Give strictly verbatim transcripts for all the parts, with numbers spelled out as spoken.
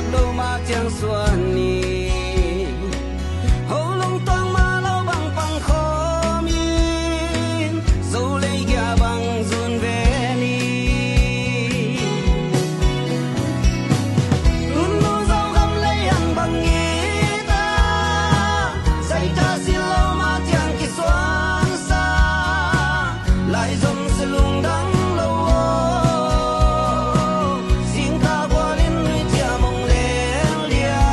Lo mah ciang suan ni. Ho lungtang mah lo bang pang khawm in. Zo lei gia bang zun ve ni. Tunu Zogam lei ang bang ngita. Zaita si lo mah ciang kisuang sa. Lai zom si lungdang lo aw. Singta gualin lui ciam ong leng dia.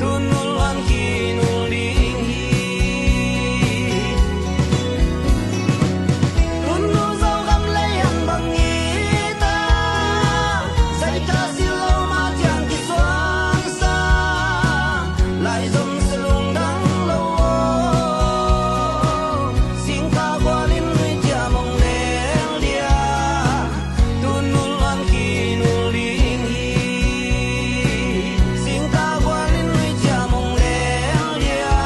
Tun nul luan khin ul ding hi. Tun nul Zogam lei ang bang ngita. Zaita si lo mah ciang kisuang sa. Lai zom si lungdang lo aw. Singta gualin lui ciam ong leng dia. Tun nul luan khin ul ding hi. Singta gualin lui ciam ong leng dia.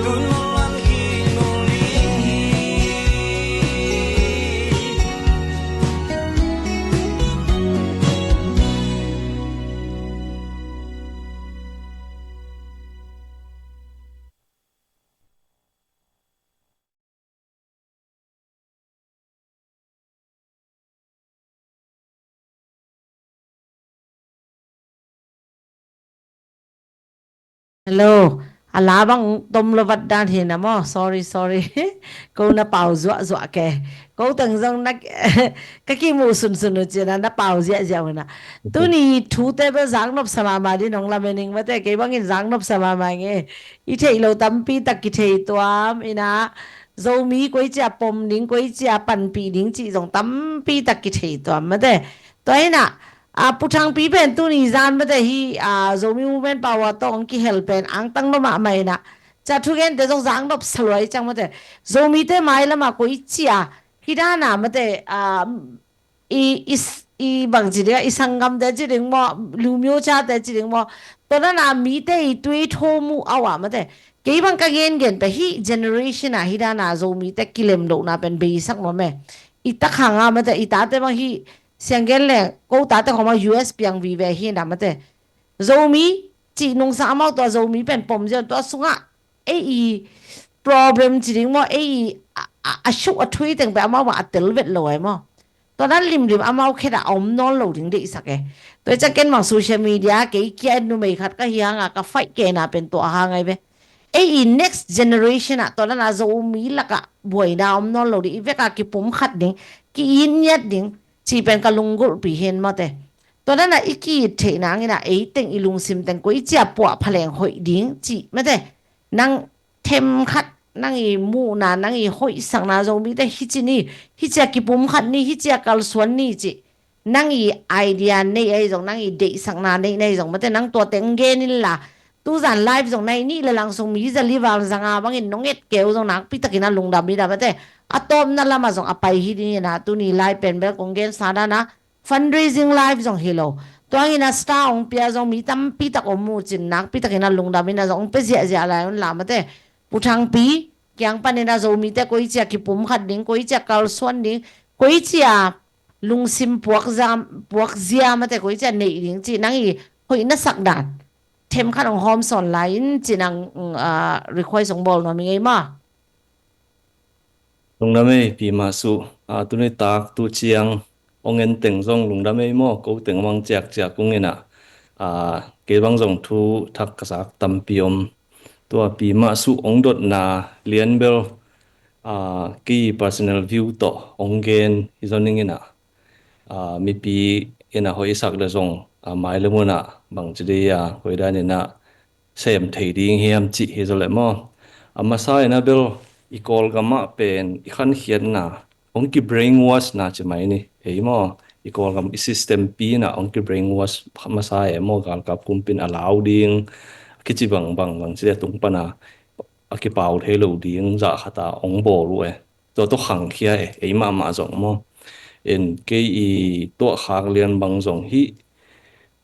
Tun nul luan khin ul ding hi. Hello. A la bang tom lo vat dan hi na maw. Sorry, sorry. Ko na pau zuah zuah ke. Ko teng zong na ka kimu sunsun uh cina na pau ziahziah uh na. Tuni thute bel zak nop sa mahmah ding nong lamen ing mate, kei bangin zak nop sa mahmah ing e. I theih lo tampi tak kithei tuam ina. Zomi koicia pom ding, koicia panpih ding cih zong tampi tak kithei tuam mate. Tua ina, a, Pu Thangpi pen tuni zan mate hi, a, Zomi Women Power tawh hong kihel pen angtang lo mahmah ina. Ca thugente zong zak nop sa luai ciang mate. Zomite mai lama koicia, hi dana mate, a, i, i, i bang ci ding a, i sanggamte ci ding maw, lumio cate ci ding maw. Tua dana mite i tui tho mu au a mate. Kei bang ka gengen pen hi generation a hi dana Zomite kilem lohna pen beisak nuam e. I takhang a mate, i tate bang hi siang gen leng, ko tate khawng bang U S piang vive hi na mate. Zomi cih nungsang amau tua Zomi pen pom ziau tua sungah ei i problem ci ding maw, ei i a, a, a suk a thui teng pen amau bang a tel vet lo ai maw. Tua nan limlim amau khet a om nawn lo ding deihsak e. Tua i ciang ken bang social media kei kia numei khat ka hi hanga ka fight kena pen tua hang ai ve. Ei i next generation ah tua nan a Zomi lakah buaina om nawn lo ding, i veka kipum khat ding, ki-it ngiat ding, ci pen ka lunggulhpi hin mawte. Tua nan a i ki-it theih nangin a ei teng i lungsim teng koicia puah phaleng hoih ding, ci mawte. Nang themkhat nang i muhna, nang i hoihsakna Zomite hici ni, hicia kipum khat ni, hicia kalsuan ni cih nang i idea nei ahi zong, nang i deihsakna nei na hi zong mate, nang tua teng gen inla. Tuzan live zong nai nih le lang sung mi zali val zanga bangin nong et keu zong nakpi takin a lungdam hi da mate. A tawpna lama zong a pai hi dingin a tuni live pen bel kong gensa dana fundraising live zong hi lo. Tuangin a star ong pia zong mi tampi tak om mu cin nakpi takin a lungdam in a zong ong pia ziahziah lai un la mate. Pu Thangpi kiang panin a Zomite koicia kipum khat ding, koicia kalsuan ding, koicia lungsim puakzia, puakzia mate koicia neih ding cih nang i hoih na sak dan themkhat ong hawm sawn lai in cih nang, ah, request ong bawl nuam i ngei ma. Lungdam ei, Pi Mah Suh. Ah, tuni tak tu ciang ong en teng zong lungdam ei maw, ko teng mang ciakciak ung inah. Ah, kei bang zong thu thak ka sak tampi om. Tua Pi Mah Suh ong dotna lian bel, ah, kei personal view tawh ong gen hi zong ning inah. Ah, mipi inah hoih i sak le zong, ah, mai le munah bang ci dei a, koi dan inah sem thei ding hiam cih hi zaw leh maw. A masa inah bel i Kawlgam ah pen i khankhiatna ong ki brainwash na ci mai ni. Ei maw, i Kawlgam i system pi inah ong ki brainwash masa e maw, galkap kumpin a lau ding, kici bangbang bang ci dei a tung pana a kipau thei lo ding zah khata ong bawl uh e. Tua tawh khangkhia e, ei mahmah zong maw. En kei i tuah khak lian bang zong hi,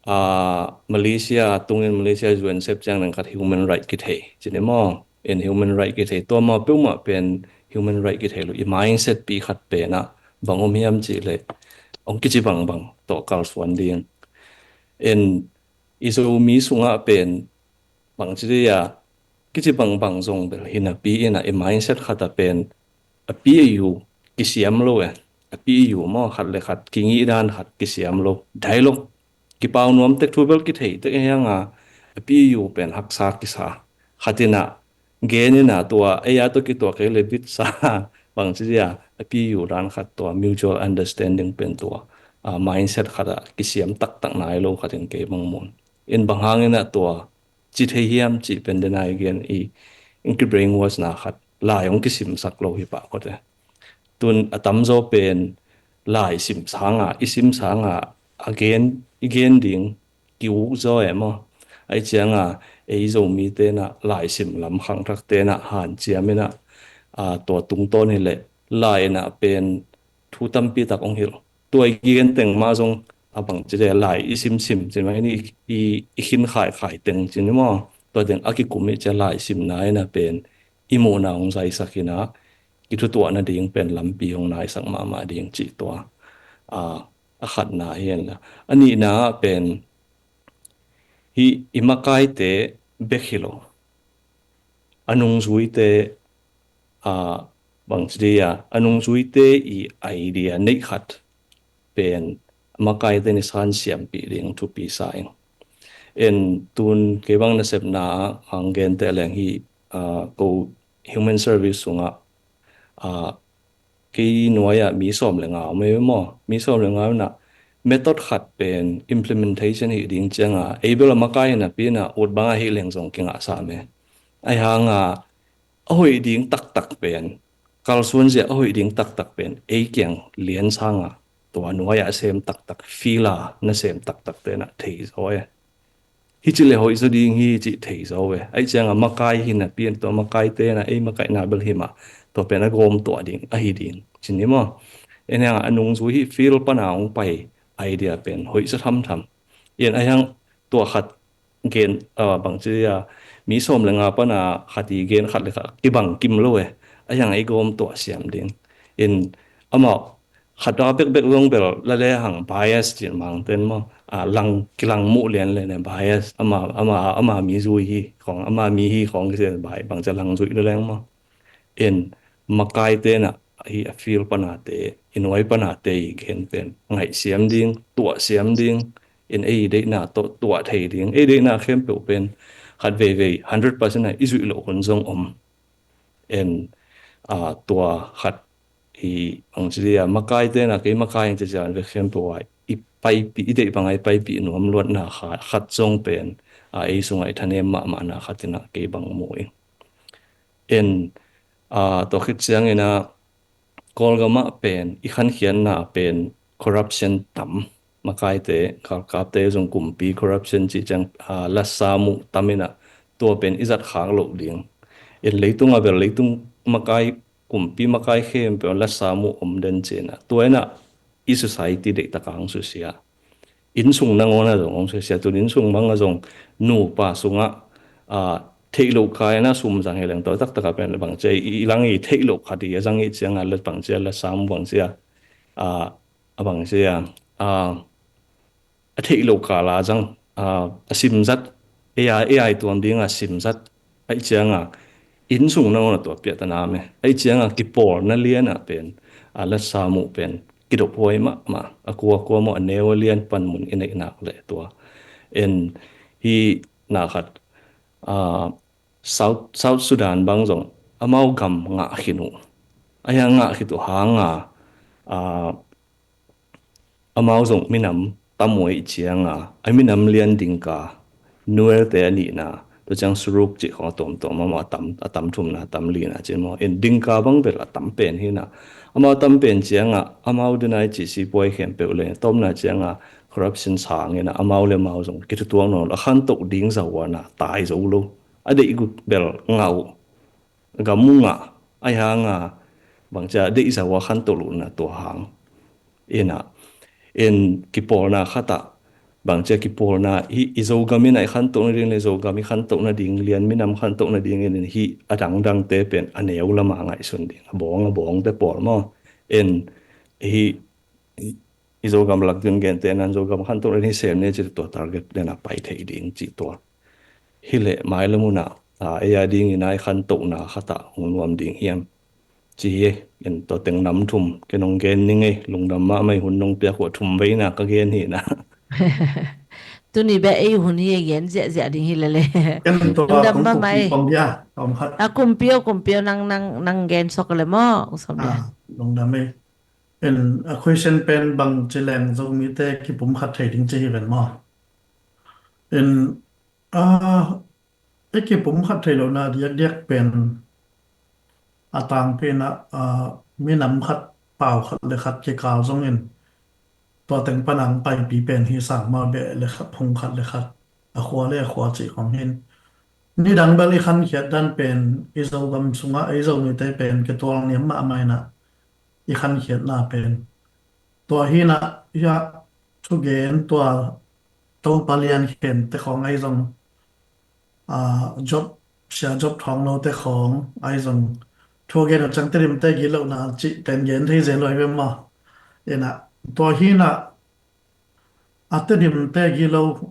ah, Malaysia tungin Malaysia U N sep ciang nang khat human right kithei cin i maw. En human right kithei tua maw peuhmah pen human right kithei lo i mindset pi khat pen ah bang om hiam cih leh ong kici bangbang tawh kalsuan ding. En i Zomi sungah pen bangci dei a kici bangbang zong bel hi napi in a i mindset khat a pen a pi a yu kisiam lo e. A pi a yu maw, khat le khat kingih dan khat kisiam lo. Dai lo. Kipau nuam tek thu bel kithei tek e hiang a, a pi a yu pen haksa kisa. Khat in a gen in a tua ei a tua kituak ei le bitsa bangci dei a a pi a yu dan khat tua mutual understanding pen tua a mindset khat a kisiam taktak nai lo khat in kei bang mun. In bang hang in a tua ci thei hiam cih pen den a i gen i, in ki brainwash na khat lai hong kisimsak lo hi pah kote. Tun a tamzaw pen lai sim sanga i sim sanga a gen i gen ding ki uk zaw e maw. Ai cianga ei Zomite na lai sim lam khangthakte na hanciam in a, a, tua tungtawn hi leh lai in a pen thu tampi tak hong hilh. Tua i gen teng mah zong a bangci le lai i simsim cin mah i, i, i khin khaikhai teng cin i maw. Tua teng a kikum i cia lai simna in a pen i muhna hong zaisak in a kithutuahna ding pen lampi hong naisak mahmah ding cih tua a, a khatna hi en la. A nihna ah pen hi i makaite bek hi lo. A nungzuite a bangci dei a a nungzuite i idea neih khat pen makaite ni san siampih ding thupi sa ing. En tun kei bang nasepna ah hang gente leng hi a, ko human service sungah a, kei nuai ah mi sawm le nga om e maw, mi sawm le nga na method khat pen implementation hi ding cianga ei bel a makai napi na ut bang a hi leng zong kingah sa me. Ai hang a a hoih ding taktak pen, kalsuan zia a hoih ding taktak pen ei kiang lian sanga tua nuai a sem taktak, fila na sem taktak te na thei zaw e. Hi ci le hoih zaw ding hi ci thei zaw e. Ai cianga makai hi napi in tua makaite na ei makaihna bel hi mah tua pen a gawm tuah ding a hi ding cin hi maw. En hang a nungzui hi fil pana hong pai idea pen hoih zaw thamtham. En ai hang tua khat gen a bangci a mi sawm le nga pana khat i gen khat le khat kibang kim lo e. A yang ei gawm tuah siam ding. In amah khat a bekbek zong bel la le hang bias cin mang ten maw a lang kilang muh lian le ne bias ama ama ama mi zui hi khong ama mi hi khong kisen bai bangci a lang zui lo leng maw. En makaite na hi a fil panate i nuai panate i gen pen ngaih siam ding tuah siam ding. En ei deihna tawh tuah thei ding ei deihna khempeuh pen khat veivei hundred percent a i zuih loh hun zong om. En a tua khat i bangci dei a makaite na kei makai in cicia ve khempeuh a i paipih i deih bang a i paipih nuam luatna khat zong pen a ei sungah i thanem mahmahna khat in a kei bang mu ing. En a tua khit ciangin a Kawlgam ah pen i khankhiatna pen corruption tam. Makaite galkapte zong kumpi corruption cih ciang a lasa muh tam in a tua pen i zat khak loh ding. En leitung a bel leitung makai kumpi makai khempeuh lasa muh om den cin a tua in a i society deihtak a hong susia. Innsung nangawn a zong hong susia tun innsung bang a zong nupa sungah a theih loh kha in a sum zang hi leng tawh taktak a pen bangci a i lang i theih loh khat i a zang i cianga la bangci a lasa muh bangci a a bangci a a a theih loh kala zang a simzat ei a ei tuam ding a simzat ai cianga innsung nangawn a tua piahtana me ai cianga kipawlna lian a pen a lasa muh pen kidop huai mahmah a kua kua maw a neu a lian panmun i neih nak le tua. En hi na khat a South South Sudan bang zong amau gam ngah khin uh. Ai a ngah khit uh hanga a amau zong minam tam uh i cianga a minam lian Dinka Nuer te a nihna tua ciang Suruk cih khong a tuamtuam amau a tam a tam thumna tam lina cin maw. En Dinka bang bel a tam pen hina amau tam pen cianga amau denai cih sipuai khempeuh le tawmna cianga corruption sangin a amau le amau zong kithutuak nawn lo a khantoh ding zawa na tai zo lo a deih gu bel ngah uh. Gam uh ngah ai hanga bangcia deih zawa khantoh lohna tua hang. Ina en kipawlna khatah bangcia kipawlna hi i Zogam in a i khantoh nading le Zogam i khantoh nading lian minam khantoh nading in hi a dangdangte pen a neu lama ngaihsun ding a bawng a bawngte pawl maw. En hi i Zogam lak ding gente nan Zogam khantoh le ni sem ne ci tua target dena pai thei ding ci tua. Hi leh mailam hunah, a, ei a dingin a i khantohna khatah hong nuam ding hiam? Ci hi, en tua teng nam thum, ken hong gen ning ei, lungdam mahmah ei hun nong piak uh a thum veina ka gen hi na. Tuni beh ei hun hi ei gen ziahziah ding hi lele. Ken tua lungdam kong mahmah kupi ei. Pong dia, om khat. A kumpi o, kumpi o nang, nang, nang gen sok le maw, u Sawm dia. A, lungdam ei. En, a question pen bang ci leng Zomite kipum khat thei ding ci hi ven maw. En, a, i kipum khat thei lohna diakdiak pen a tangpi inah, a, minam khat, pau khat le khat kikal zongin tua teng pana ang paipi pen hi sang mah beh le khat, phung khat le khat, a khua le a khua cih khong hin. Nidang bel i khankhiat dan pen i Zogam sungah, i Zomite pen kitual niam mahmah inah i khankhiatna pen. Tua hinah, hiah thugen tua Topa Lian Khen te khong ahi zong, a, Job, Sia Job Thawng Lo te khong ahi zong, thugen a cang Tedim te gilo na cih pen gen thei zel lo hi ve maw. Inah, tua hinah, a Tedim te gilo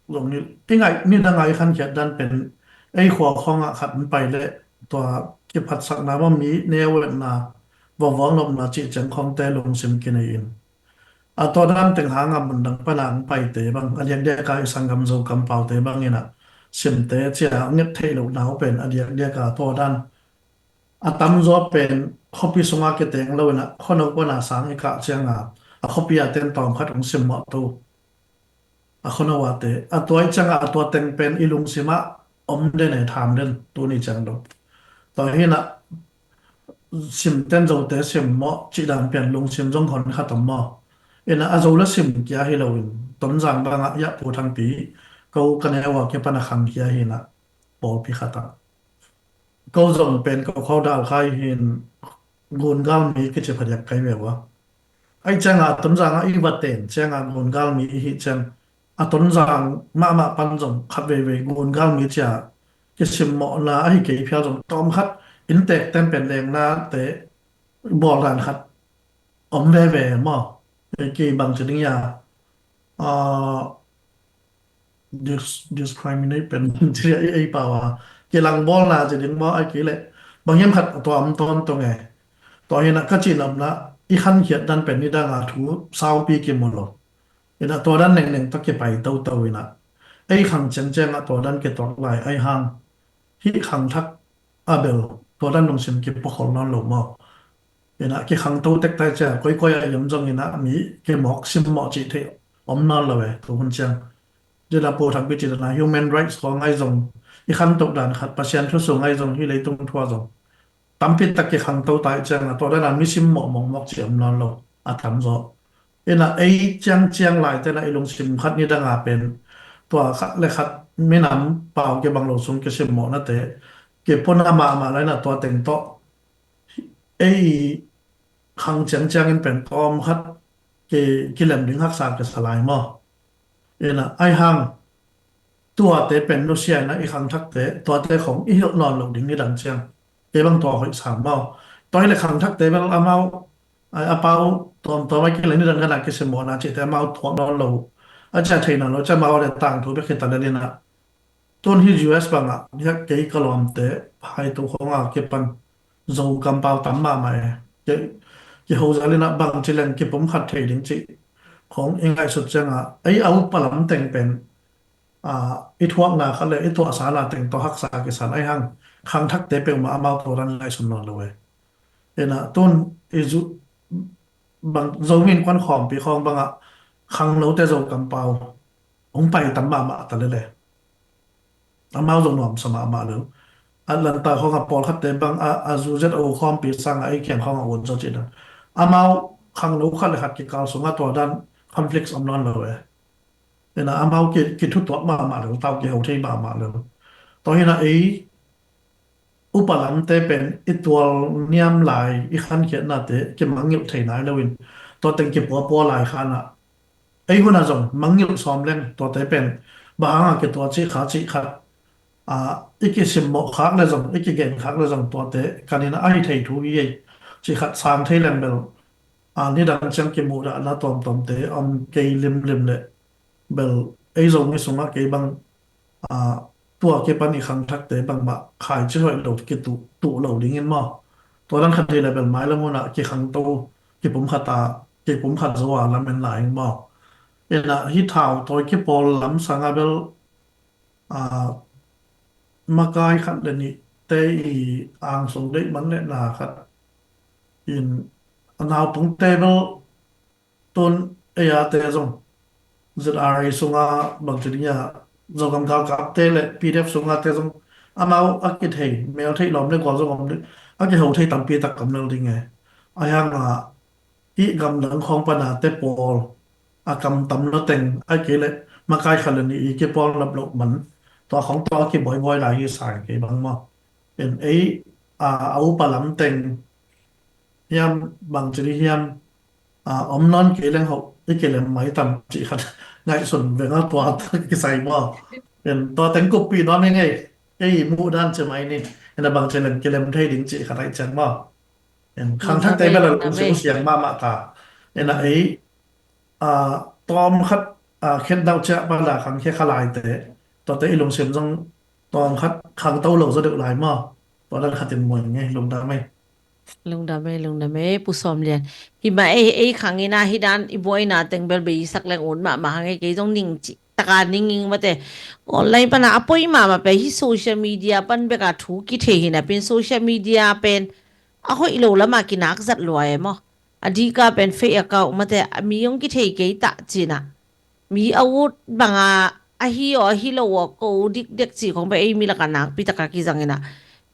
zong hi, i ngaih nidang a i khankhiat dan pen, ei khua khongah khat in pai leh, tua kiphatsakna maw, mi neu etna, vawvawng lopna cih ciang khongte lungsim kinei in. A tua dan teng hanga mundang pana ang paite bang, a diakdiaka i sanggam Zogam paute bang inah, simte cia nget theih lohna uh pen, a diakdiaka tua dan. A tamzaw pen khuapi sunga kiteng lo inah, khuano pana sang i kah cianga, a khuapi a ten tawm khat hong simmawh to. A khuano a te, a tua i cianga, a tua teng pen i lungsimah om den e, tham den, tuni ciang dong. Tua hinah, simten Zote simmawh cih dan pian lungsim zong hon khat om maw. Inah a Zo le sim kia hi loin, Tonzang bangah iah Pu Thangpi, ko ka neu a kipana khang kia hinah, pawlpi khatah. Ko zong pen ko khau dal khai hin gungal mi kici phadiak kai ve ua. Ai cianga Tonzang a i va ten cianga gungal mi i hi ciang a Tonzang mahmah pan zong khat veivei gungal mi cia kisimmawhna ahi kei phial zong tawm khat inntek ten pen lengna te bawl dan khat om veve maw? Kei bang ci ding ia, ah, dis-, discriminate pen ci a ei, ei pau a kilangbawlna ci ding maw, ai kei leh bang hiam khat tua om tawntung e. Tua hinah ka cihnopna i khankhiat dan pen nidang a thu saupi kimu lo. Inah tua dan nengneng tawh kipai toto inah ei khang ciangciangah tua dan kituak lai ai hang hih khangthak a bel tua dan lungsim kipuakhol nawn lo maw? Inah kikhangto tektai cia koikoi a i om zong inah mi kimawk simmawh cih theih om nawn lo e, tu hun ciang. Dila Pu Thangpi cih dana human rights khawng ai zong, i khantoh dan khat Pasian thu sung ai zong, hih leitung thu a zong tampi tak kikhangto tai cianga tua dana mi simmawh mawkmawk cih om nawn lo, a tamzaw. Inah ei ciangciang lai tena i lungsim khat nidanga pen tua khat le khat minam pau kibang lo sung kisimmawhnate kipuna mahmah laina tua teng tawh ei khang ciangciangin pen tawm khat ki, kilem ding haksa kisa lai maw? Inah ai hang tuate pen nusia inah i khangthakte tuate khong i hilh nawn lo ding nidang ciang. Kei bang tua hoih sam maw? Tua hileh khangthakte bel amau, ai, a pau tuamtuam a kileh nidang gana kisimmawhna cihte amau thuak nawn lo, a cia thei nawn lo, cia amau le tangthu bek hita le linah tun hi U S bangah hiak kei ka lawmte haitu khonga kipan Zo kampau tam mahmah e. Kei, kei hoza linah bang ci leng kipum khat thei ding cih khong i ngaihsut cianga ei a upa lam teng pen, a, i thuakna khat le i tuahsana teng tawh haksa kisan ai hang khangthakte peuhmah amau tua dan ngaihsun nawn lo e. Inah tun i zu bang Zomi Innkuan khawmpi khawng bangah khangnote Zo kampau hong pai tam mahmah ta lele. Amau zong nuamsa mahmah lo. Atlanta khawngah pawlkhatte bang a, a zu zet a u khawmpi sangah ei kiang khawngah un zaw cih dan amau khangno khat le khat kikal sungah tua dan conflicts om nawn lo e. Inah amau ki, kithutuak mahmah lo, tau kiho thei mahmah lo. Tua hinah ei upa lamte pen i tual niam lai i khankhiatnate kimangngilh thei nai loin tua teng kipuapua lai khanah ei hunah zong mangngilh sawm leng tuate pen bang hanga kitua cih kha cih khat, a, i kisimmawh khak le zong i kigen khak le zong tuate kaninah ahi thei thu hi ei cih khat sang thei leng bel a, nidang ciang kimuhdahna tuamtuamte om kei limlim le bel ei Zomi sungah kei bang, a, tua kipan i khangthakte bangmah khaici hoih lo kituh tuh lo dingin maw? Tua dan khat hi le bel mailam hunah kikhangto, kipumkhat a, kipumkhat zo a lamen lai in maw? Inah hih thau tawi kipawl lam sangah bel, a, makai khat le nihte i angsung deih man le na khat in, a, naupangte bel tun ei a te zong Z R A sunga bangci ding a, Zogam galkapte le P D F sunga te zong amau a kithei mel theih lawm le gual zong om ding, a kiho thei tampi tak om lo ding e. A hiang a hih gamdang khawng pana te pawl a kam tam lo teng ai kei le makai khat le nih i kipawl nap loh man tua khawng tua a kibuaibuai lai hi sa kei bang maw? En ei, a, a upa lam teng hiam bangci ding hiam, a, om nawn kei leng hoh i kilem mai tam cih khat ngaihsun veng a tua kisai maw? En tua teng kuppi nawn hi ngei, ei muh dan ci mai ni. En a bangci lem kilem thei ding cih khat ai ciang maw? En khangthakte bel a lungsim siang mahmah ta. En a ei, a, tawm khat, a, khen dauh ciah pana khangkhia kha laite, tuate i lungsim zong tawm khat khangto lo zaw deuh lai maw? Tua dan khatin muai ngei, lungdam ei. Lungdam ei, lungdam ei, Pu Sawm Lian. Hi mah ei, ei khang ina hi dan i buaina teng bel bei sak leng un mahmah hang ei, kei zong ning cih taka ning ing mate. Online pana a poi mahmah pe hi, social media pan beka thu kithei hi na pin social media pen a hoih lo lama kinak zat lua e maw? A dika pen fake account mate, a mi hong kithei kei ta cina. Mi a ut banga ahi aw ahi lo aw ko dikdek ci khong pe ei mi laka nakpi taka kizang ina.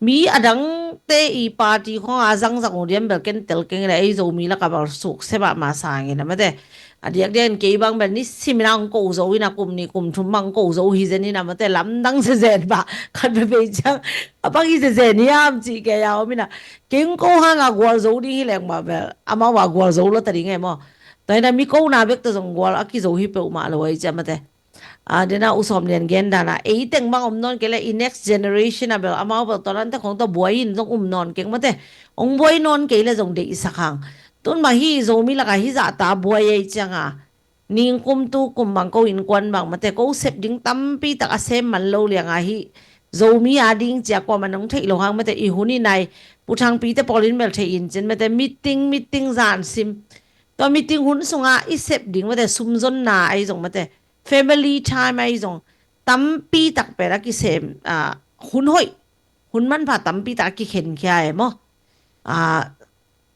Mi a dangte i party khong a zangzang uh diam bel ken tel keng ina ei Zomi laka bal suk seba ma sang ina mate. A diakdiak in kei bang bel ni simina hong ko zo ina kum ni kum thum bang ko zo hi zen ina mate lamdang zezen ba khat pe pei ciang a bang hi zezen hiam ci kei a om ina. Kei hong ko hanga gual zo ding hi leng mah bel amau a gual zo lo ta ding e maw? Tua ina mi kona bek ta zong gual a kizo hi peuhmah lo ai cia mate. A, dena U Sawm Lian gen dana ei teng bang om nawn kei le i next generation a bel amau bel tua dante khong tua buai in zong um nawn keng mate. Hong buai nawn kei le zong deihsak hang. Tun mah hi Zomi laka hi zahta buai ei cianga ningkum tu kum bang ko innkuan bang mate ko sep ding tampi tak a sem man lo lianga hi Zomi a ding cia kuaman hong theih lo hang mate i hun i nai Pu Thangpi te pawlin bel thei in cin mate meeting meeting zan sim. Tua meeting hun sunga i sep ding mate sumzonna ai zong mate family time ai zong tampi tak pen a kisem, a, hun hoih hun manpha tampi tak a kikhenkhia e maw? A,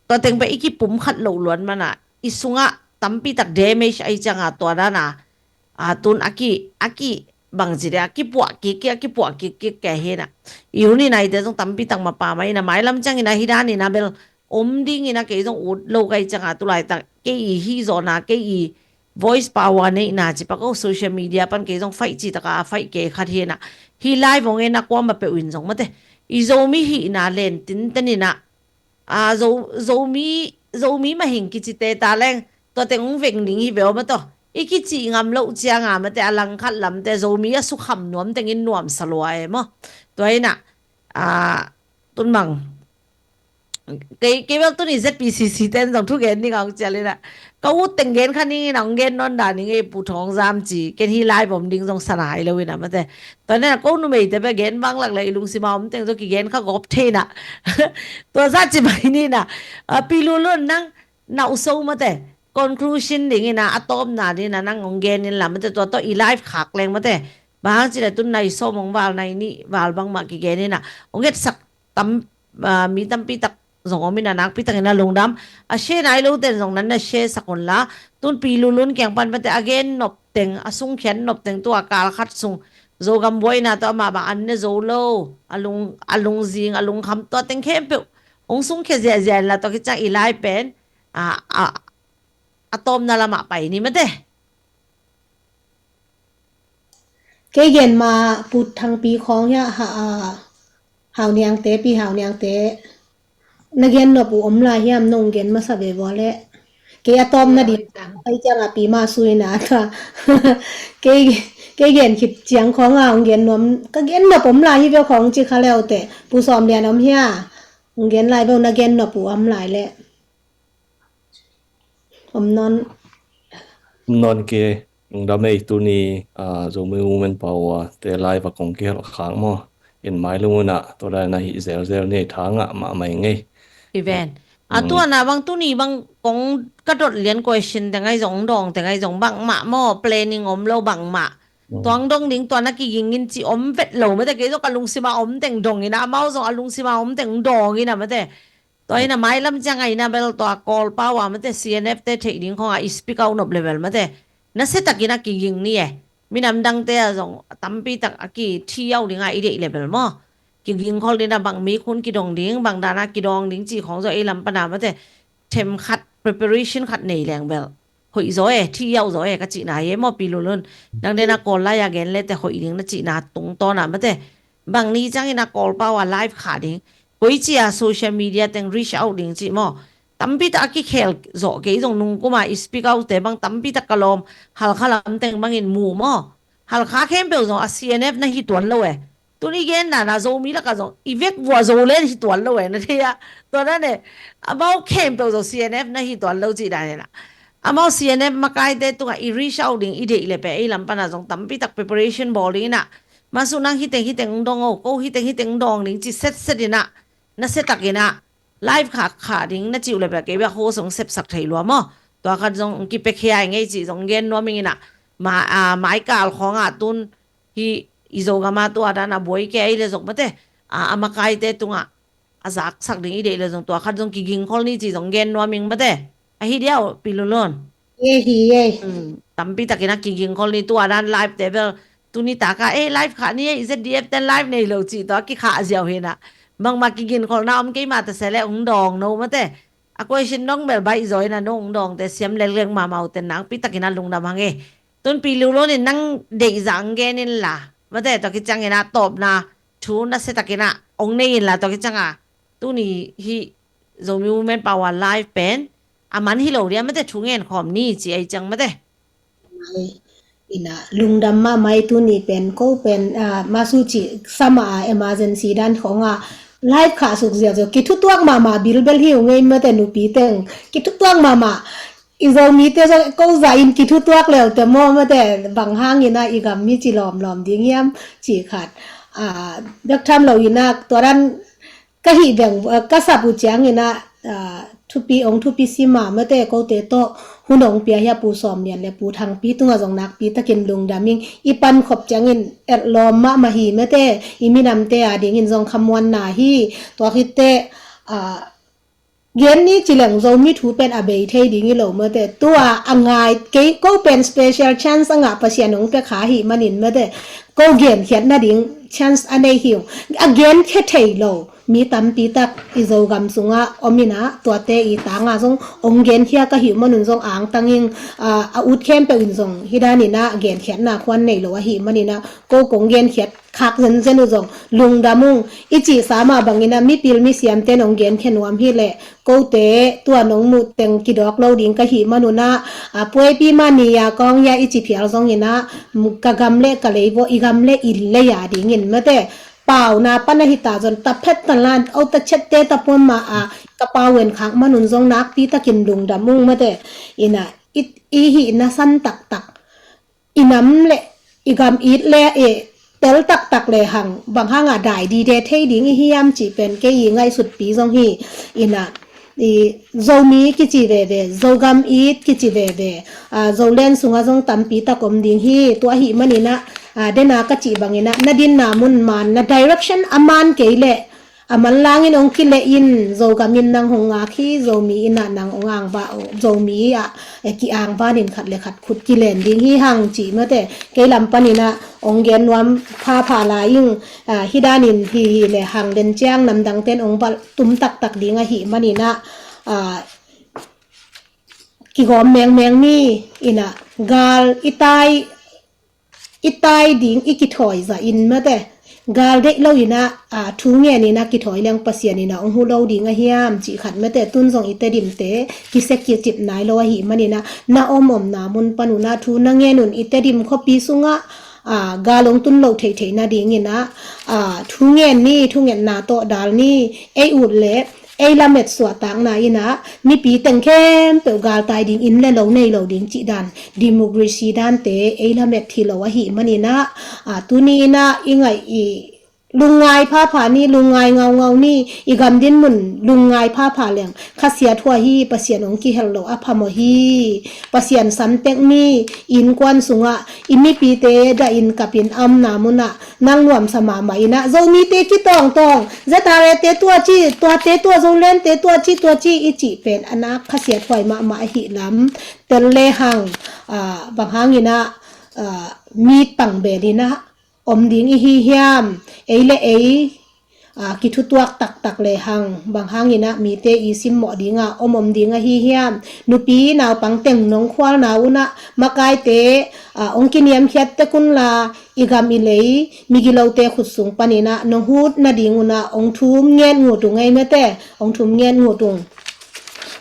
tua teng pen i kipum khat loh luan mana i sungah tampi tak damage ai cianga tua dana, a, tun a ki, a ki bangci de a kipuah kik kik a kipuah kik kik ke hina. I hun i naite zong tampi tak mapa mai ina mailam ciangina hi danina bel om dingina kei zong ut lo kai cianga tulaitak kei i hi zawna kei i voice power neihna ci pak o social media pan kei zong faih ci taka a faih kei khat hina. Hi live ong ena kuama peuh in zong mate i Zomi hihna len tinten ina, a, Zo, Zomi, Zomi mahing kici te ta leng tua teng ong veng ding hi veu mate. I kici ngam loh cianga mate a langkhat lamte Zomi a sukham nuam tengin nuamsa lua e maw? Tua ina, a, tun mang kei, kei bel tuni Z P C C ten zong thu gen ding a hong cial ina ka ut teng gen kha ning ina hong gen nawn dan ning ei Pu Thawng Zam ci ken hi lai bom ding zong sana hai lo ina mate. Tua nena ko numeite bel gen bang lak le i lungsima om teng zong kigen kha gawp thei ina. Tua za ci mai ni ina, a, Pi Lulun nang nauso mate conclusion ding ina a tawpna ding ina nang hong gen in la mate tua tawh i live khak leng mate. Bang hang ci le tun nai sawm hong val nai nih val bangmah kigen ina hong etsak tam, a, mi tampi tak zong om ina nakpi takin a lungdam. A share nai lo ten zong nan na share sak un la tun Pi Lulun kiang pan mate a gen nop teng a sungkhian nop teng tua kal khat sung Zogam buaina tawh amah bang an ne zo lo a lung, a lungzing a lungkham tua teng khempeuh hong sungkhia ziahziah in la tua kiciang i lai pen, a, a, a tawpna lamah pai ni mate. Kei gen ma Pu Thangpi khawng hiah ha, a, Hau Niangte, Pi Hau Niangte na gen nop uh om lai hiam nong gen masa ve vua leh. Kei a tawpna ding ai cianga Pi Ma Sui na ta. Kei, kei gen khit ciang khawng a hong gen nuam ka gen nop om lai hi ve khawng ci kha leu teh Pu Sawm Lian om hia? Hong gen lai ve uh na gen nop uh om lai leh. Om nawn. Om nawn kei, lungdam ei. Tuni, ah, Zomi Women Power te live a kong kihelh khak maw, in mai lungun ah tua dan a hih zelzel ni, tha ngah mahmah ing ei. Hi ven. A, mm, tua na bang tuni bang kong ka dot lian question teng ahi zong, dawng teng ahi zong, bangmah maw, planning om lo bangmah. Mm. Tua hong dong ding, tua na kiging in ci om vet lo mate, kei zong ka lungsim a om teng dong in a, amau zong a lungsim a om teng dawng in a mate. Tua in a mailam ciang a in a bel tua Kawlpau a mate, C N F te theih ding khong a i speak out nop le bel mate, nasia takin a kiging ni e. Minam dangte a zong tampi tak a kithi au ding a i deih le bel maw, kiging khol ding a, bang mi khun kidong ding, bang dan a kidong ding ci khong zong ei lam pan a mate, them khat, preparation khat nei leng bel hoih zaw e, thi au zaw e ka cihna hi e maw, Pi Lulun. Dangte na Kawl lai a gen le te hoih ding na cihna tungtawn a mate, bang ni ciangin a Kawlpau a live khah ding, koici a social media teng reach out ding cih maw, tampi tak a kikhel zawh kei zong, nungkum a i speak out te bang tampi tak ka lawm, Halkha lam teng bangin mu maw. Halkha khempeuh zong a C N F na hi tuan lo e. Tuni gen dan a Zomi lakah zong i vek vua Zoland hi tuan lo e, na thei a. Tua dan e, amau khempeuh zong C N F na hi tuan lo cih dan e na. Amau C N F makaite tungah i reach out ding i deih le pe, ei lam pan a zong tampi tak preparation bawl ding in a, Masu nang hiteng hiteng dong o, ko hiteng hiteng dong ding ci setset in a, nasia tak in a live khah khah ding na cih uh le pe, kei bek host hong sepsak thei lua maw. Tua khat zong kipia khia ing ei cih zong gen nuam ing in a, ma, a, maikal khong a tun hi i Zogam a tua dan a buai kei le zong mate, a, a makaite tungah a zaksak ding i deih le zong tua khat zong kiging khol ni ci zong gen nuam ing mate. Ahi diau, Pi Lulun. Ye hi ye. Hmm, tampi takin a kiging khol ni, tua dan live te bel tuni taka, eh, live khah ni e, Z D F ten live nei lo cih tua kikhah ziau hi na. Bangmah kiging kholna om kei mah ta se le hong dawng no mate. A question dong bel baih zaw in a, nong dawngte siam leleng mahmah uh ten nakpi takin a lungdam hang e. Tun Pi Lulun in nang deih zah hong gen in la mate, tua kiciangin a tawpna thu nasia takin a hong nei in la, tua kiciang a tuni hih Zomi Women Power live pen a man hi lo dia mate, thu ngen khawm ni ci ei ciang mate. Mai, ina lungdam mahmah i tuni pen, ko pen, ah, Masu cih sama a emergency dan khong a live khah suk ziauziau, kithutuak mahmah bilbel hi uh ngei mate, nupi teng kithutuak mahmah. I Zomite zong ko zah in kithutuak leu te maw mate, bang hang ina i gam hi ci lawmlawm ding hiam cih khat, ah, bek tham lo ina tua dan ka hih beng, eh, ka sap uh ciangin ah, ah, thupi, ong thupi sim a mate, kote tawh hun ong pia hi a Pu Sawm Lian le Pu Thangpi tungah zong nakpi takin lungdam ing. I pankhop ciangin etlawm mahmah hi mate, i minamte a dingin zong khamuanna hi. Tua khitte, ah, gen ni ci leng Zomi thu pen a bei thei ding hi lo mate. Tua a ngai kei, ko pen special chance a ngah Pasian ong pia kha hi manin mate, ko genkhiat nading chance a nei hi ung. A genkhia thei lo mi tampi tak i Zogam sungah om ina, tuate i tanga zong ong genkhia ka hih manun zong angtang ing, a, a ut khempeuh in zong hi dan ina genkhiatna khuan nei lo ahih manina, ko kong genkhiat khak zenzen uh zong lungdam ung. I cihsa mah bangina mipil misiamte nong genkhia nuam hi leh, kote tua nong muh teng kidawk lo ding ka hih manuna, a, puaipi mah ni a kawng hia i ci phial zongina, ka gam le ka lei vaw, i gam le i lei a dingin mate, pauna pan a hita zon ta phet ta lan, o ta chette ta puan ma a, ka pau en khak manun zong nakpi takin lungdam ung mate. Ina, i, i hihna san taktak, i nam le i gam it le i tel taktak le hang, bang hanga dai dide thei ding i hiam cih pen kei i ngaihsutpi zong hi. Ina, i Zomi kici veve, Zogam it kici veve, a, Zoland sunga zong tampi tak om ding hi. Tua ahih manina, a, dena ka cih bangina, na dinna mun man, na direction a man kei leh, a manlangin ong kileh in, Zogam in nang hong ngak hi, Zomi ina nang ong angba, Zomi ah, eh, ki angbanin khat le khat khut kilen ding hi hang cih mate, kei lam panina ong gen nuam phapha lai ing, ah, hi danin hi hi le hang den ciang namdangten ong bal tum taktak ding ahih manina, ah, kigawm mengmeng ni ina, gal i tai, i tai ding i kithawi zah in mate, gal deih lo ina, a, thu ngen ina kithawi leng Pasian ina ong hu lo ding a hiam cih khat mate, tun zong i Tedim te kisia kicip nai lo ahih manina, na om omna mun panuna thu na ngen un, i Tedim khuapi sunga, a, gal ong tun lo theithei nadingina, a, thu ngen ni, thu ngetna tawh dal ni, ei ut le ei lamet suahtakna in ah mipi teng khempeuh galtai ding, inn le lo nei lo ding cih dan, democracy dante ei lamet hi lo ahih manin ah, a, tuni in ah i ngaih i lungngai phapha ni, lungngai ngaungau ni, i gam din mun lungngai phapha leng khasiathuai hi, Pasian hong kihel lo a phamawh hi. Pasian samtek ni, innkuan sungah i mipite dahin kapin a omna munah nang nuamsa mahmah in ah, Zomite kitawngtawng, Z R A te tua ci, tuate tua, Zolandte tua ci, tua ci i cih pen a nak khasiathuai mahmah ahih lam tel lehang, a, bang hangin ah, a, mi tangbel in ah om ding i hi hiam? Ei le ei, a, kithutuak taktak lehang bang hangin ah mite i simmawh ding a om om ding ahi hiam? Nupi naupang teng nong khualna un ah makaite, a, hong kiniamkhiat tek un la, i gam i lei migilote khut sung panin ah nong hut nading un ah hong thum nget ngut ung ei mate, hong thum nget ngut ung.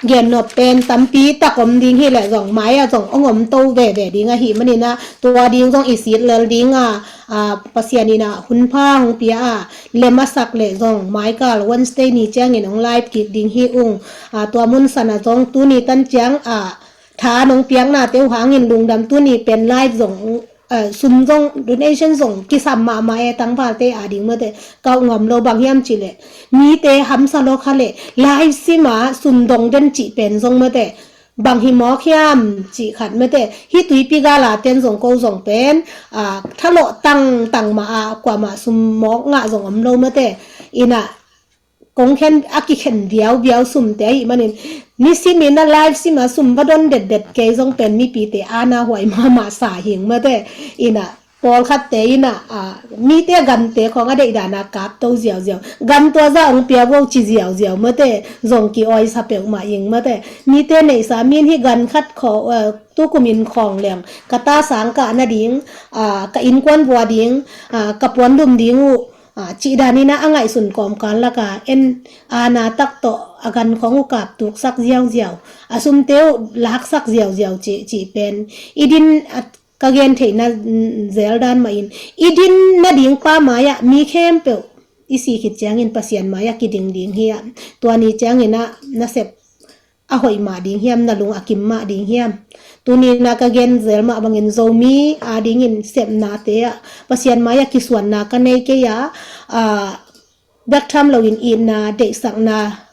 Gennop pen tampi tak om ding hi leh zong mai ah zong hong om to veve ding ahih manin ah tua ding zong i sit lel ding a, a, Pasian in ah hun pha hong pia a, lem a sak leh zong maikal Wednesday ni ciangin hong live kik ding hi ung. A, tua mun san ah zong tuni tan ciang, a, tha nong piaknate uh hangin lungdam, tuni pen live zong, a, sum zong, donation zong kisam mahmah e, tangvalte a ding mate, kauh ngam lo, bang hiam cih leh mite hamsa lo kha leh live sim a sum dong den cih pen zong mate, bang hi mawk hiam cih khat mate, hih tuipi gal a ten zong ko zong pen, a, thalawh tangtang mah a kuamah sum mawk ngah zong om lo mate, in ah kong khen a kikhen viauviau sumte ahih manin, nisimin a live sim a sum va don detdet kei zong pen mipite ana huai mahmah sa hing mate, in ah pawlkhatte in ah, a, mite gante khawng a deih dan a kap to ziauziau, gan tua zah hong pia vo ci ziauziau mate, zong ki-awisa peuhmah ing mate. Mite neihsa min hih gan khat khaw, a, tukum in khawng leng ka ta sang kah nading, a, ka innkuan vua ding, a, ka puan lum ding uh, a, cih dan in ah a ngaihsun kawmkal lak a en ana tak tawh a gan khawng uh kap tuksak ziauziau, a sumte uh laksak ziauziau cih, cih pen i din, a, ka gen theihna, mm, zel dan mah in i din nading pa mai ah mi khempeuh i sih khit ciangin Pasian mai ah kiding ding hi ah, tua ni ciangin ah na sep a hoih mah ding hiam, na lung a kim mah ding hiam? Tuni in ah ka gen zel mah bangin Zomi a dingin sepnate ah Pasian mai ah kisuanna ka nei kei a, a, bek tham loin itna, deihsakna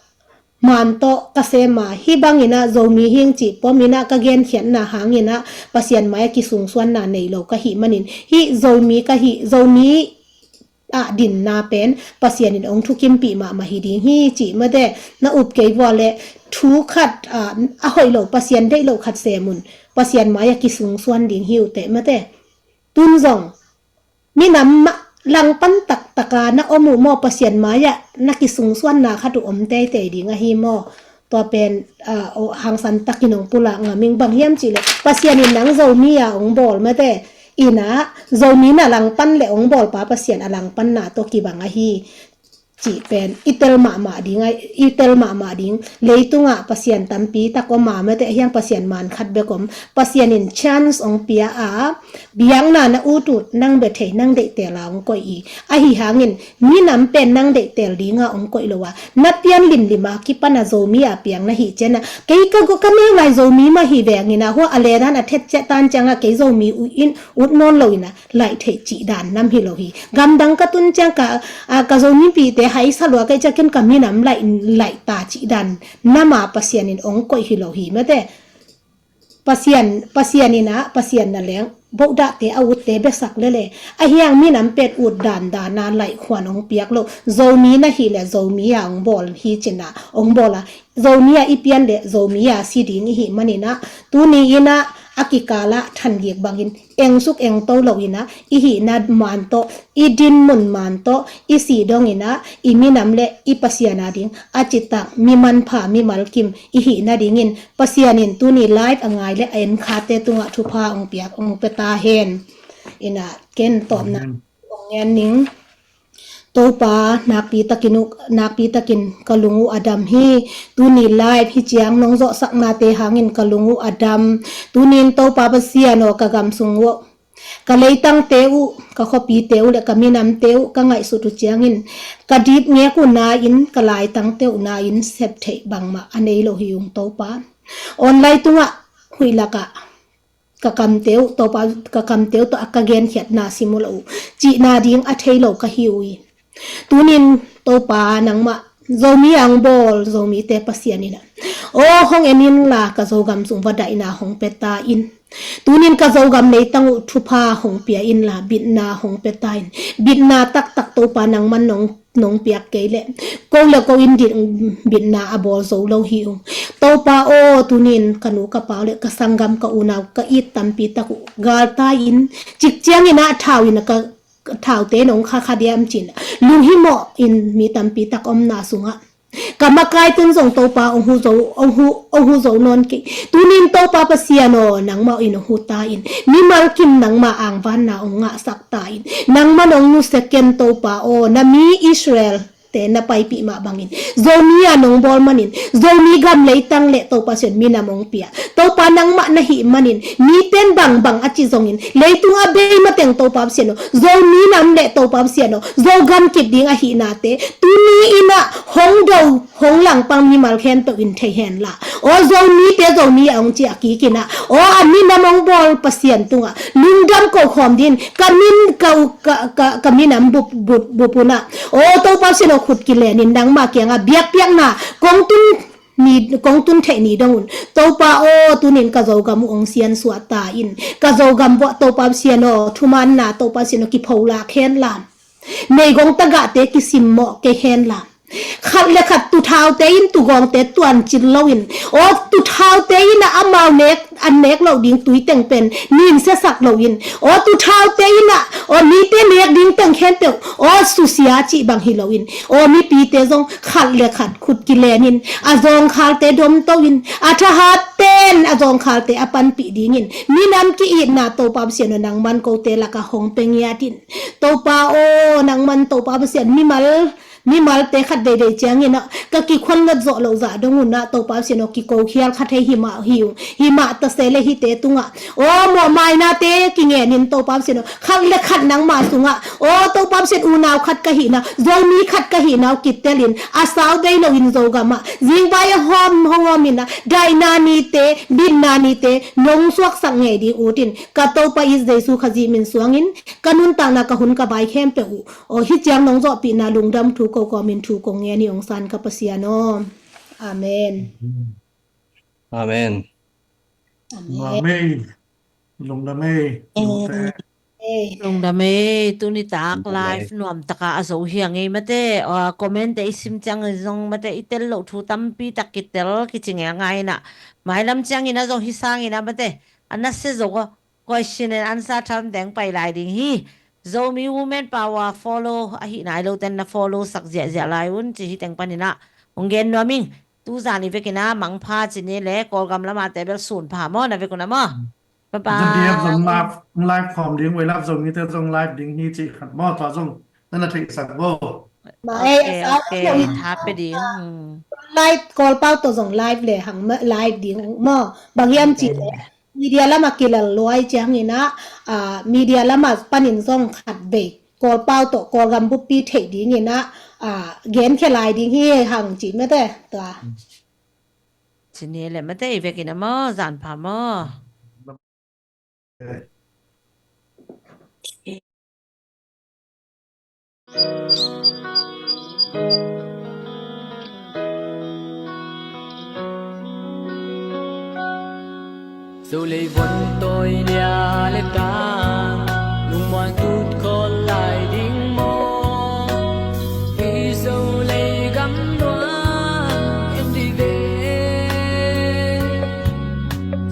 man tawh ka sem a, hih bangin ah Zomi hing cih pom in ah ka genkhiatna hangin ah Pasian mai ah kisungsuanna nei lo ka hih manin, hih Zomi ka hih, Zomi ah dinna pen Pasian in hong thukimpih mahmah hi ding hi cih mate, na up kei vua leh thu khat, a, a hoih lo, Pasian deih lo khat sem un, Pasian mai ah kisungsuan ding hi uh teh mate. Tun zong minam mah langpan taktak a na om uh maw, Pasian mai ah na kisungsuanna khat uh om teitei ding ahi maw? Tua pen, a, aw, hangsan takin hong pulak ngam ing, bang hiam cih leh Pasian in nang Zomi a hong bawl mate, in ah Zomi na langpan leh hong bawlpa Pasian a langpanna tawh kibang ahi cih pen i tel mahmah ding a, i tel mahmah ding. Leitungah Pasian tampi tak om a mate, hiang Pasian man khat bek om. Pasian in chance hong pia a, biakna na utut, nang bia thei, nang deihtel a hong koih hi. Ahi hangin minam pen nang deihtel ding a hong koih lo a, na pian limlim a kipan a Zomi a piang na hih ciang a, kei ka, ka neu lai Zomi mah hi veng in ah, hua a le dan a thet ciah tan ciang a kei Zomi uh in ut nawn lo in ah laih theih cih dan nam hi lo hi. Gamdang ka tun ciang ka, a, ka Zomipihte haisa lua ka hih ciang ken ka minam laih, laih ta cih dan nam a Pasian in hong koih hi lo hi mate. Pasian, Pasian in ah, Pasian na leng bohdahte a utte biasak lele, a hiang minam pen ut dandan a laih khuan hong piak lo. Zomi na hih leh Zomi a hong bawl hi cin ah hong bawl a, Zomi a i pian leh Zomi a si ding i hih manin ah, tuni in ah a kikal ah thangik bangin engsuk engto lo in ah, i hihna man tawh, i dinmun man tawh, i sih dong in ah, i minam leh i Pasian a ding a citak mi manpha, mi malkim i hih nadingin Pasian in tuni live a ngai leh a en khate tungah thupha hong piak, hong pia ta hen. In ah ken tawpna hong ngen ning. Topa, nakpi takin uh, nakpi takin ka lung uh a dam hi. Tuni live hih ciang nong zawhsaknate hangin ka lung uh a dam. Tunin Topa Pasian aw, ka gam sung uh Ka leitangte uh, ka khuapite uh le ka minamte uh ka ngaihsut uh ciangin, ka dipngek uh na-in, ka laitangte uh na-in sep theih bangmah a nei lo hi ung Topa. Online tungah huih lakah ka kamte uh, Topa, ka kamte uh tawh a ka genkhiatna sim uh lo uh, cihna ding a thei lo ka hi uh hi. Tunin Topa nangmah Zomi a hong bawl Zomite Pasian in ah, aw hong en inla ka Zogam sung va daihna hong pia ta in. Tunin ka Zogam leitang uh thupha hong pia inla bitna hong pia ta in. Bitna taktak Topa nangman nong, nong piak kei leh ko le ko in ding bitna a bawl zo lo hi ung. Topa aw, tunin ka nu ka pau le ka sanggam ka unau ka it tampi tak uh galtai in, cik ciangin ah thau in ah ka thaute nong kha kha diam cin, lunghimawh in mi tampi tak omna sungah ka makai tun zong Topa hong hu zo, hong hu, hong hu zo nawn kei. Tunin Topa Pasian aw, nangmah in hong hu ta in. Mimal kim nangmah angvanna hong ngahsak ta in. Nangmah nong nusia ken Topa aw, na mi Israel te na paipih mah bangin Zomi a nong bawl manin Zomi gam leitang le Topa Pasian minam hong pia. Topa nangmah na hih manin miten bangbang a ci zongin leitung a bei mateng Topa Pasian aw, Zomi nam le Topa Pasian aw, Zogam kip ding ahihnate tuni in ah hong do hong langpang mimal khempeuh in thei hen la. Aw Zomite Zomi a hong ci a kik in ah, aw a minam hong bawl Pasian tungah lungdam ko khawm ding ka min ka, ka, ka, ka minam bup, bup, bup un ah, aw Topa Pasian aw, khut kilenin nangmah kiangah biakpiakna kong tun ni, kong tun theih ni dong un. Topa aw, tunin ka Zogam uh hong siansuah ta in. Ka Zogam vuah Topa Pasian aw, thumaanna Topa Pasian aw, kipholak hen la. Meigong tagahte kisimmawh kei hen la. Khat le khat tuthaute in tugawngte tuancil loin, aw tuthaute in ah amau nek, an nek loh ding tuiteng pen ninsiasak loin, aw tuthaute in ah aw mite nek ding teng khempeuh aw susia cih bang hi loin, aw mipite zong khat le khat khut kilenin, a zawngkhalte domto in, a thahat pen a zawngkhalte a panpih dingin minam ki-itna Topa Pasian aw, nangman kote lakah hong pia ngiat in. Topa aw, nangman Topa Pasian mimal, mimalte khat veivei ciangin ah ka kikhuan ngat zawh loh zah dong un ah Topa Pasian aw, kikokhial kha thei hi mah hi ung, hi mah ta se le hihte tungah aw mawhmainate kingenin Topa Pasian aw, khat le khat nangmah sungah aw Topa Pasian, unau khat ka hihna, Zomi khat ka hihna uh kitelin a sau bei loin Zogam ah zingvai a hawm hong hawm in ah daihna nite, bitna nite nong suaksak ngei ding ut in, ka Topa i Jesu Khazih min suangin ka nuntakna, ka hun, ka vai khempeuh uh aw hih ciang nong zawhpihna lungdam thu ko kawmin thu kong ngen hi ung, san ka Pasian aw. Amen. Amen. Amen. Amen. Lungdam ei. Lungdam ei. Tuni tak live nuam taka a zo hi a ngei mate. Comment te i sim ciang zong mate, i tel loh thu tampi tak kitel kici ngei a ngai in ah, mailam ciangin a zong hi sangin a mate, a nasia zo a question and answer tham teng pai lai ding hi. Zomi Women Power follow ahi nai lo ten na follow sak ziahziah lai un ci hi teng panin ah hong gen nuam ing. Tuzan i vekin ah mangpha ci ni le, Kawlgam lamah te bel sun pha maw, na vek un ah maw. Bye bye. Zong live, live khawm ding, we love Zomite zong live ding hi ci khat maw, tua zong na na theihsak bo. Ma ei, okay, asa okay, tha pe ding. Live Kawlpau tawh zong live le hang live ding maw. Bang hiam ci le media lama kilal luai ciangin ah, ah, media lama panin zong khat vei Kawlpau tawh Kawlgam buppi theih dingin ah, ah, genkhia lai ding hi hang ci mate tua. Ci ni le mate, i vekin ah maw, zan pha maw. Zo lei von tawi lia le ta, lungmuang tut khawl lai ding maw? Hi zo lei gam nuam en dih ve.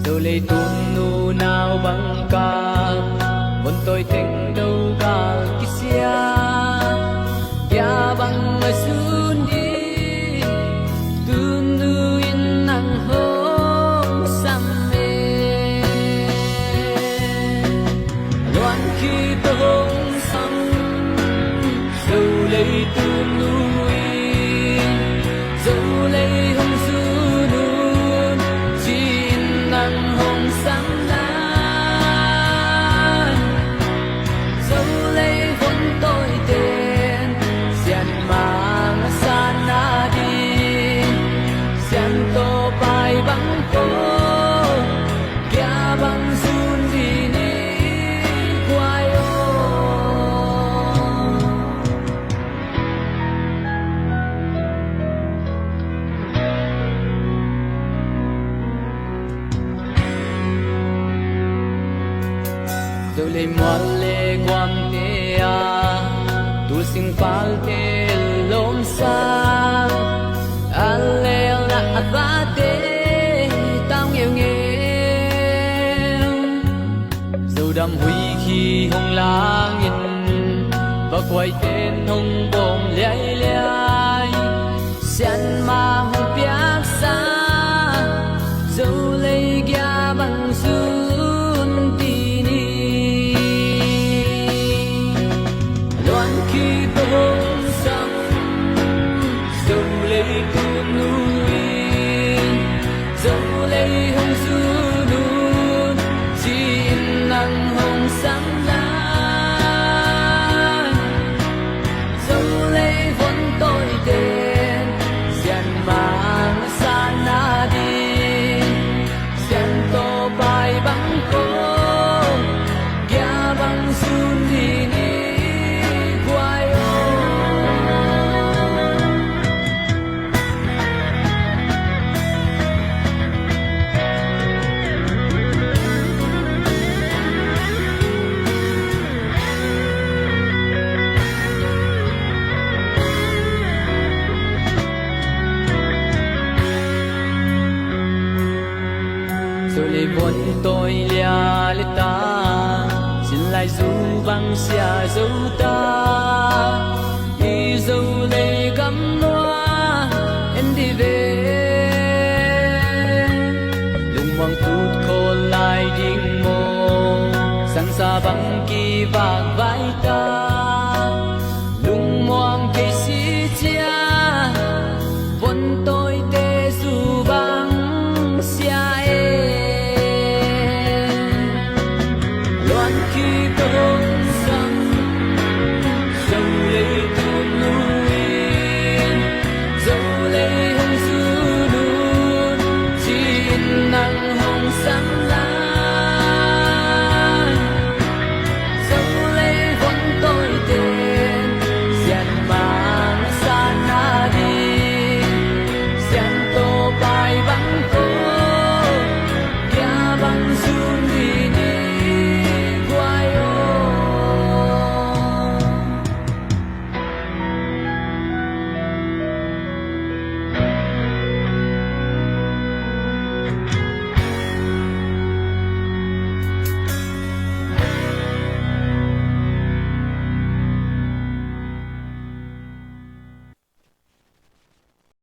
Zo lei tung nu nau bang ka, von tawi teng do gal kisia. Bia bang a sun dih, tunu in nang hong sam e. Mual le guamte a, tulsing palte lawmsa, a lelna a vate tau ngeungeu. Zodam hui khi hong langin, va kuaiten hong bawm liailiai. Sianmang hong piaksa, Zolei gia bang zun ti ni. Luan khi hong sam, Zolei tunu in, Zolei hong zun un, ci-in nang hong sam lai. Zolei von tawite, sianmang sana ding, siantawpai bang ko, gia bang zun ding i guai aw. Zolei von tawi lia le ta, sin lai zu bang sia zo ta, i Zolei gam nua en dih ve. Lungmuang tut khawl lai ding maw, sangsa bang kivak